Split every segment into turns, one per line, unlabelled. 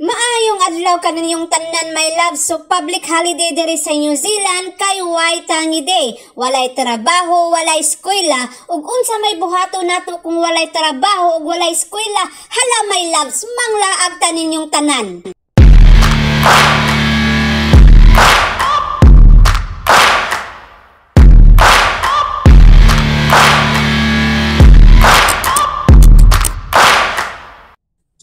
Maayong adlaw kaninyong tanan, my love. So public holiday diri sa New Zealand kay Waitangi Day. Walay trabaho, walay eskwela. Ug unsa may buhato nato kung walay trabaho ug walay eskwela? Hala, my loves, manglaag ta ninyong tanan.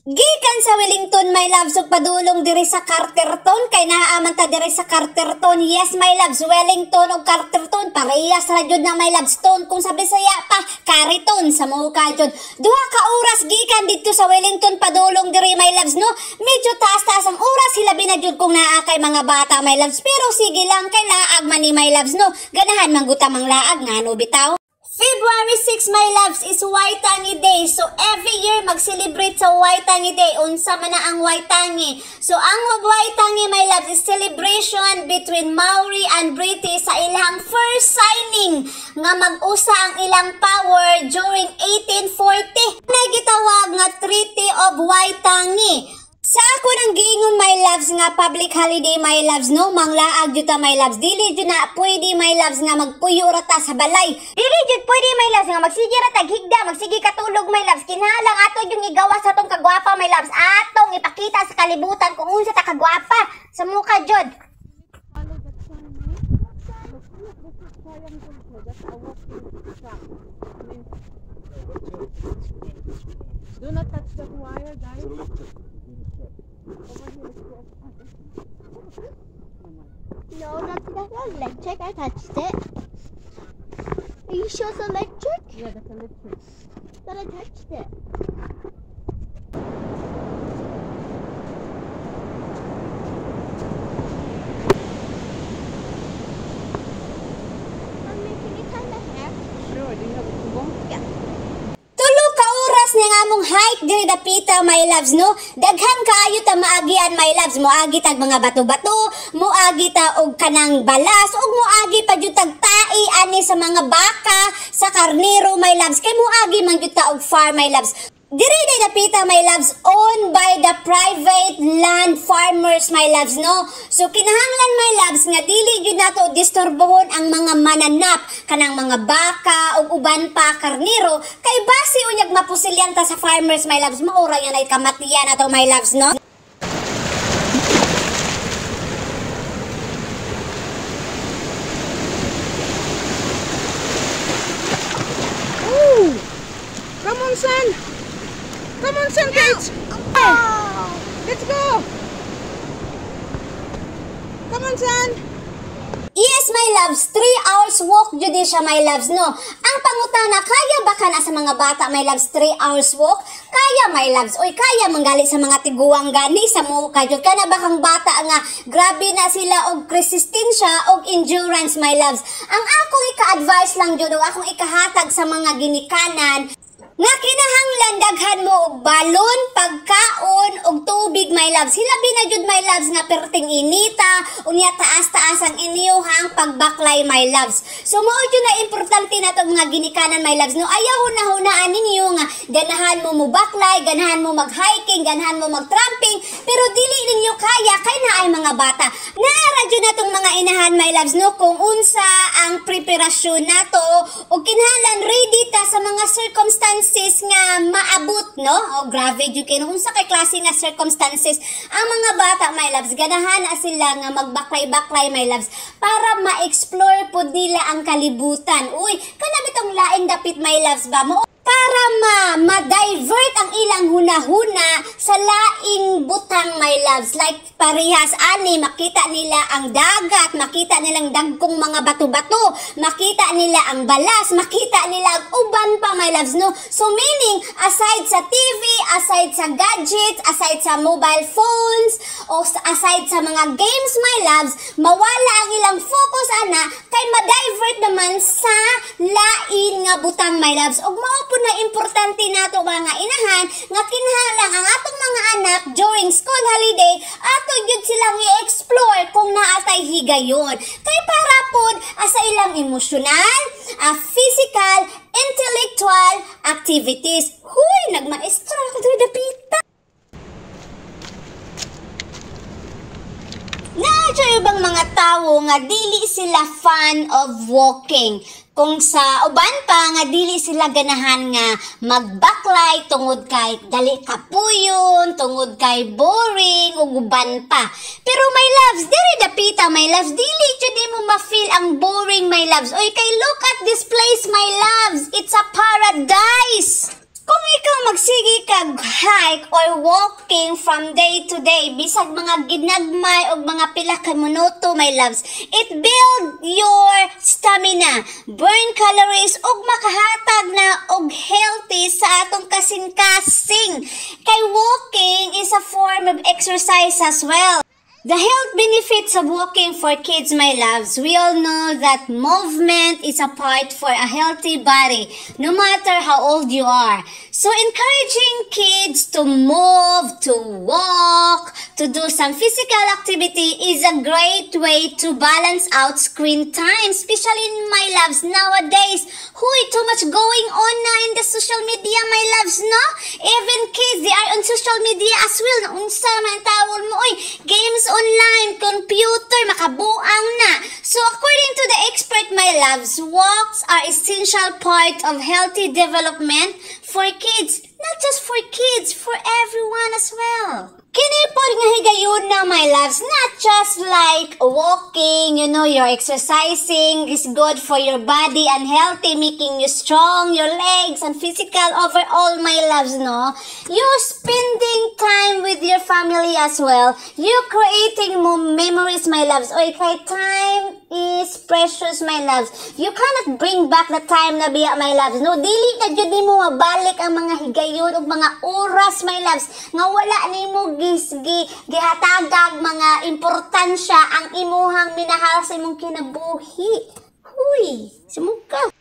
Gikan sa Wellington, my loves, ug padulong diri sa Carterton kay naa man ta diri sa Carterton. Yes, my loves, Wellington ug Carterton parehas ra jud na, my loves. Ton kung sa Bisaya pa, Kariton sa Moka jud. 2 ka oras gikan didto sa Wellington padulong diri, my loves, no. Medyo taas-taas ang oras, hilabi na jud kung naa kay mga bata, my loves. Pero sige lang kay laag man ni, my loves, no. Ganahan man gud ta manglaag, ngano bitaw. February 6, my loves, is Waitangi Day. So, every year, mag-celebrate sa Waitangi Day. Unsa man na ang Waitangi? So, ang Waitangi, my loves, is celebration between Maori and British sa ilang first signing nga mag-usa ang ilang power during 1840. Na gitawag nga Treaty of Waitangi. Sa ako nang giingon, my loves, nga public holiday, my loves, no, manglaag jud ta, my loves. Dili jud na pwede, my loves, nga magpuyo ra ta sa balay. Dili jud pwede, my loves, nga magsige ra tag higda, magsige katulog, my loves. Kinahanglan ato yung igawas sa atong kagwapa, my loves. Atong ipakita sa kalibutan kung unsa ta kagwapa sa muka jud.
Follow that sign, no? Look, look, that's a triangle so that's a walking track. I mean, do not touch that wire, guys. Over here, let's go.
No, that's not electric. I touched it. Are you sure it's electric?
Yeah, that's electric.
But I touched it. Mommy, can you tie my hair?
Sure, do you have a comb?
Yeah.
3 ka oras ni nga among hike diri dapita, my loves, no. Daghan kaayo ta maagian, my loves. Moagi tag mga bato-bato, moagi ta og kanang balas, ug moagi pa jud tag tai ani sa mga baka, sa karnero, my loves. Kay moagi man jud ta og farm, my loves. Diri day dapita, my loves, owned by the private land farmers, my loves, no. So kinahanglan, my loves, nga dili jud nato disturbohon ang mga mananap kanang mga baka ug uban pa, karnero, kay basi unyag mapusilyan ta sa farmers, my loves, maura yan ay kamatiyan nato, my loves, no.
Ooh! Come on, son! Come on, son, Kate! Let's go! Come on, son!
Yes, my loves, 3 hours walk jud ni siya, my loves, no. Ang pangutana, kaya ba kana sa mga bata, my loves, 3 hours walk? Kaya, my loves. Oy, kaya manggali sa mga tiguang gani sa muka jud. Kana ba kang bata nga grabe na sila og resistensya og endurance, my loves. Ang akong ika-advise lang jud o akong ikahatag sa mga ginikanan nga kinahanglan daghan mo og balon, pagkaon og tubig, my loves. Hilabi na jud, my loves, nga perting inita, unya taas-taas ang inyuhang pagbaklay, my loves. So mao jud na importante na itong mga ginikanan, my loves, no. Ayaw hunahunaan ninyo nga ganahan mo mobaklay, ganahan mo mag-hiking, ganahan mo mag-tramping, pero dili ninyo kaya kay naay mga bata. Naara jud na tong mga inahan, my loves, no, kung unsa ang preparasyon nato ug kinahanglan ready ta sa mga circumstances nga maabot, no. O grabe jud kay unsa kay klase nga circumstances. Ang mga bata, my loves, ganahan na sila nga magbaklay-baklay, my loves, para ma-explore pod nila ang kalibutan. Uy, kana bitong laing dapit, my loves, ba mo para ma ma-divert ang ilang hunahuna sa laing butang, my loves, like parehas ani makita nila ang dagat, makita nilang dagkong mga bato-bato, makita nila ang balas, makita nila ang uban pa, my loves, no. So meaning, aside sa TV, aside sa gadgets, aside sa mobile phones o aside sa mga games, my loves, mawala ang ilang focus ana kay ma-divert naman sa lain nga butang, my loves. Ug mao po na importante nato mga inahan nga kinahanglan ang atong mga anak during school holiday, ato gyud silang i-explore kung naa tay higayon kay para pod sa ilang emosyonal, physical, intellectual activities. Huy, nagmaestra ako diri dapita. Naa ibang mga tawo nga dili sila fan of walking. Kung sa uban pa nga dili sila ganahan nga magbaklay tungod kay dali kapuyon, tungod kay boring ug uban pa. Pero, my loves, diri dapita, my loves, dili jud mo ma-feel ang boring, my loves. Oy, kay look at this place, my loves. It's a paradise. Kung ikaw magsige kag hike or walking from day to day, bisag mga ginagmay og mga pila ka minuto, my loves, it build your stamina, burn calories ug makahatag na og healthy sa atong kasing-kasing. Kay walking is a form of exercise as well. The health benefits of walking for kids, my loves. We all know that movement is a part for a healthy body, no matter how old you are. So encouraging kids to move, to walk, to do some physical activity is a great way to balance out screen time, especially in, my loves, nowadays. Huy, too much going on na in the social media, my loves, no? Even kids, they are on social media as well. Unsa man tawon mo, oy, games online, computer, makabuang na. So according to the expert, my loves, walks are essential part of healthy development for kids. Not just for kids, for everyone as well. Kini pod nga higayon na, my loves, not just like walking, you're exercising is good for your body and healthy, making you strong, your legs and physical overall, my loves, no? You spending time with your family as well. You creating more memories, my loves. Oy, kay time is precious, my loves. You cannot bring back the time na biya, my loves. No, dili na jud nimo mabalik ang mga higayon ug mga oras, my loves, nga wala nimo gisgi gihatagag mga importansya ang imuhang minahal sa imong kinabuhi. Huy, sumuka.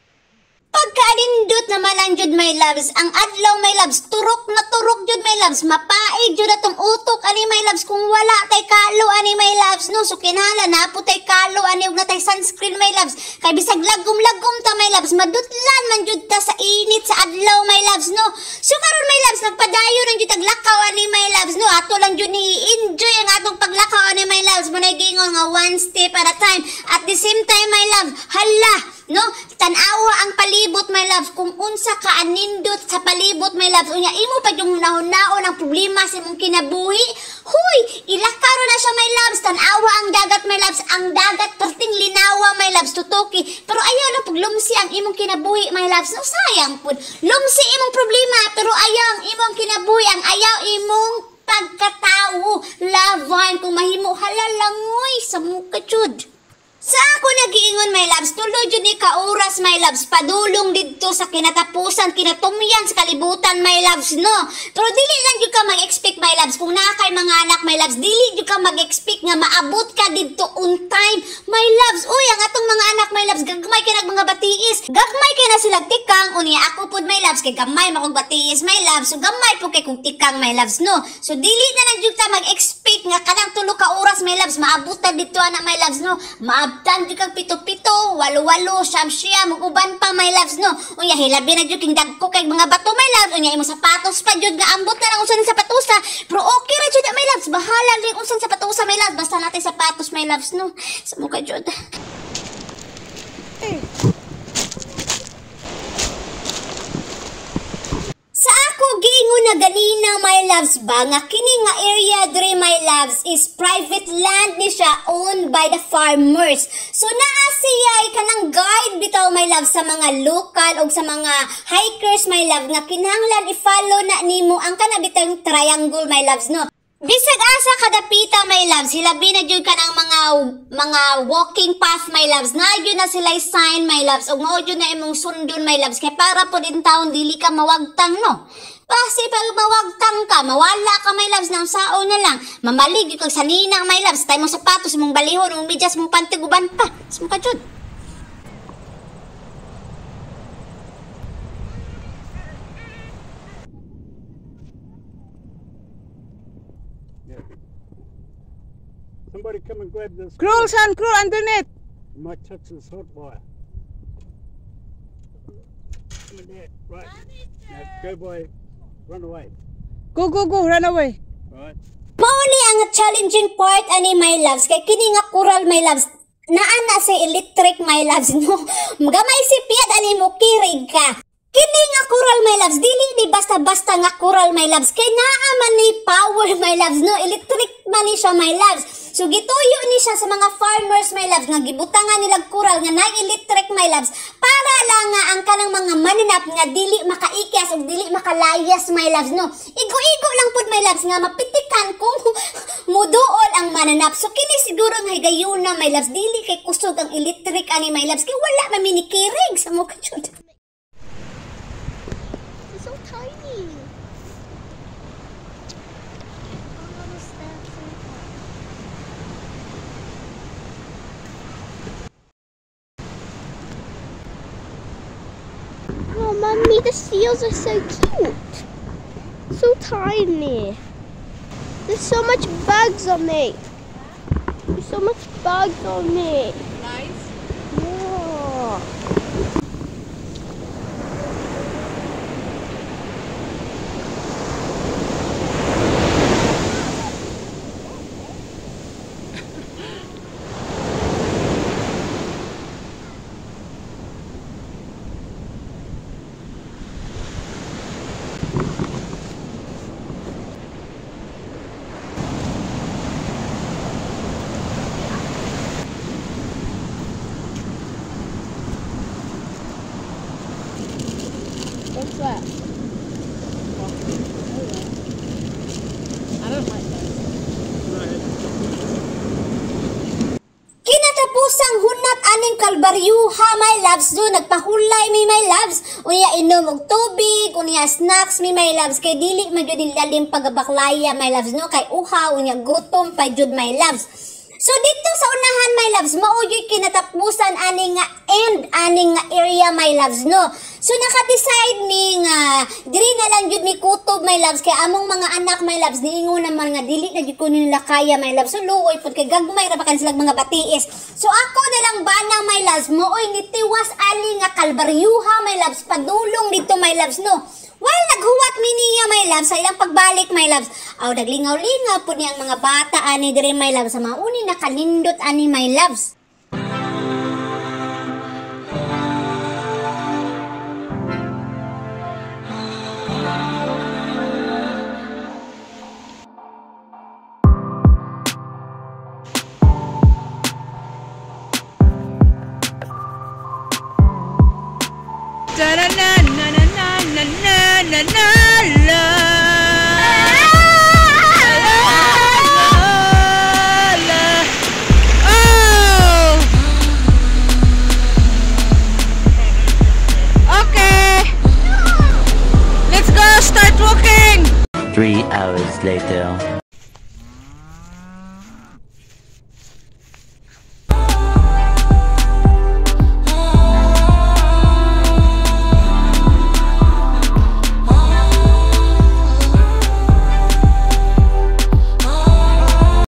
Pagkanindot naman lang jud, my loves, ang adlaw, my loves, turok na turok jud, my loves, mapaig jud atong utok ani, my loves, kung wala tay kalo ani, my loves, no? So kinahanglan naa po tay kalo ani ug naa tay sunscreen, my loves, kay bisag lagom-lagom ta, my loves, madutlan man jud ta sa init sa adlaw, my loves, no? So karon, my loves, nagpadayon lang jud taglakaw ani, my loves, no? Ato lang jud ni enjoy ang atong paglakaw ani, my loves, mo giingon nga one step at a time. At the same time, my love, hala, no? Tan-awa ang palibot, my loves, kung unsa ka anindot sa palibot, my loves. Unya imo pa yung hunahunaon ang problema sa imong kinabuhi. Huy, ilakaw na siya, my loves. Tan-awa ang dagat, my loves. Ang dagat perting linawa, my loves, tutoki. Pero ayaw na paglumsi ang imong kinabuhi, my loves. No, sayang pud. Lumsi imong problema, pero ayaw ang imong kinabuhi, ang ayaw imong pagkatawo. Lavan kung mahimo, hala langoy sa muka jud. Sa ako nagiingon, my loves, tulo jud ni ka oras, my loves, padulong didto sa kinatapusan, kinatumyan sa kalibutan, my loves, no? Pero dili lang jud ka mag-expect, my loves, kung naa kay mga anak, my loves, dili jud ka mag-expect nga maabot ka didto on time, my loves. Uy, ang atong mga anak, my loves, gagmay kay nag mga batiis. Gagmay kay na sila tikang, unya ako pud, my loves, kay gamay makog batiis, my loves. So gamay po kay kong tikang, my loves, no? So dili na lang jud ta mag-expect nga kanang 3 ka oras, my loves, maabot ta didto ana, my loves, no? Maabtan jud kag pito-pito, walo-walo, siyam-siyam, ug uban pa, my loves, no? Unya hilabi na jud king dagko kay mga bato, my loves. Unya imong sapatos pa jud nga ambot na lang unsa ning sapatosa. Pero okay ra jud na, my loves, bahala rin unsa sapatosa, my loves, basta natin sapatos, my loves, no? Sa muka jud.
Hey.
Sa ako giingon na ganina, my loves, ba nga kini nga area diri, my loves, is private land ni siya, owned by the farmers. So naa siya kanang guide bitaw, my loves, sa mga local og sa mga hikers, my love, nga kinahanglan i-follow na nimo ang kana bitang triangle, my loves, no? Bisag asa kadapita, my loves, hilabi na jud kanang mga walking path, my loves. Naa jud na sila sign, my loves, ug mao jud na imong sundon, my loves, kay para pod in town dili ka mawagtang, no? Kasi pag mawagtang ka, mawala ka, my loves, nang sao na lang. Mamalig kag sanina, my loves, tay mong sapatos, mong balihon, mong medyas, mong panty, uban pa. Sumuka jud.
Yeah. Somebody come and grab this.
Crawl, son, crawl underneath.
You might touch this hot wire. Come in there. Right. Now go by, run away.
Go, go, go, run away.
Right.
Mao ni ang challenging part ani, my loves, kay kini nga coral, my loves, naa na sa electric, my loves, no. Gamay sipyad ani, mo kirig ka. Kini nga coral, my loves, dili ni basta-basta nga coral, my loves, kay naa man ni power, my loves, no, electric man ni siya, my loves. So gituyo ni siya sa mga farmers, my loves, nga gibutangan nilang coral nga na electric, my loves, para lang nga ang kanang mga mananap nga dili makaikyas ug dili makalayas, my loves, no. Igo-igo lang pud, my loves, nga mapitikan kung muduol ang mananap. So kini siguro nga higayuna, my loves, dili kay kusog ang electric ani, my loves, kay wala man minikirig sa mukha jud.
It's so tiny. All little steps and Oh, Mummy, the seals are so cute. So tiny. There's so much bugs on me. There's so much bugs on me.
Nice.
Yeah. What's that?
I don't like those.
Kinatapusang hunat aning kalbaryuha, my loves, do nagpahulay mi, my loves, unya inom og tubig, unya snacks mi, my loves, kay dili man jud lalim pagabaklaya, my loves, no, kay uhaw unya gutom pa jud, my loves. So dito sa unahan, my loves, mao gyud kinatapusan ani nga end ani nga area, my loves, no. So naka-decide mi nga diri na lang jud mi kutob, my loves, kay among mga anak, my loves, niingon naman nga dili na jud kuno nila kaya, my loves. So luoy pud kay gagmay ra ba kan silang mga batiis. So ako na lang bana, my loves, mooy nitiwas ali nga kalbaryuha, my loves, padulong dito, my loves, no. While naghuwat mi niya, my loves, sa ilang pagbalik, my loves, aw naglingaw-lingaw pud niya ang mga bata ani diri, my loves, sa mga uni nakalindot ani, my loves.
Da na na na na na na na na la. La, la. Oh! Okay. Let's go. Start walking.
3 hours later.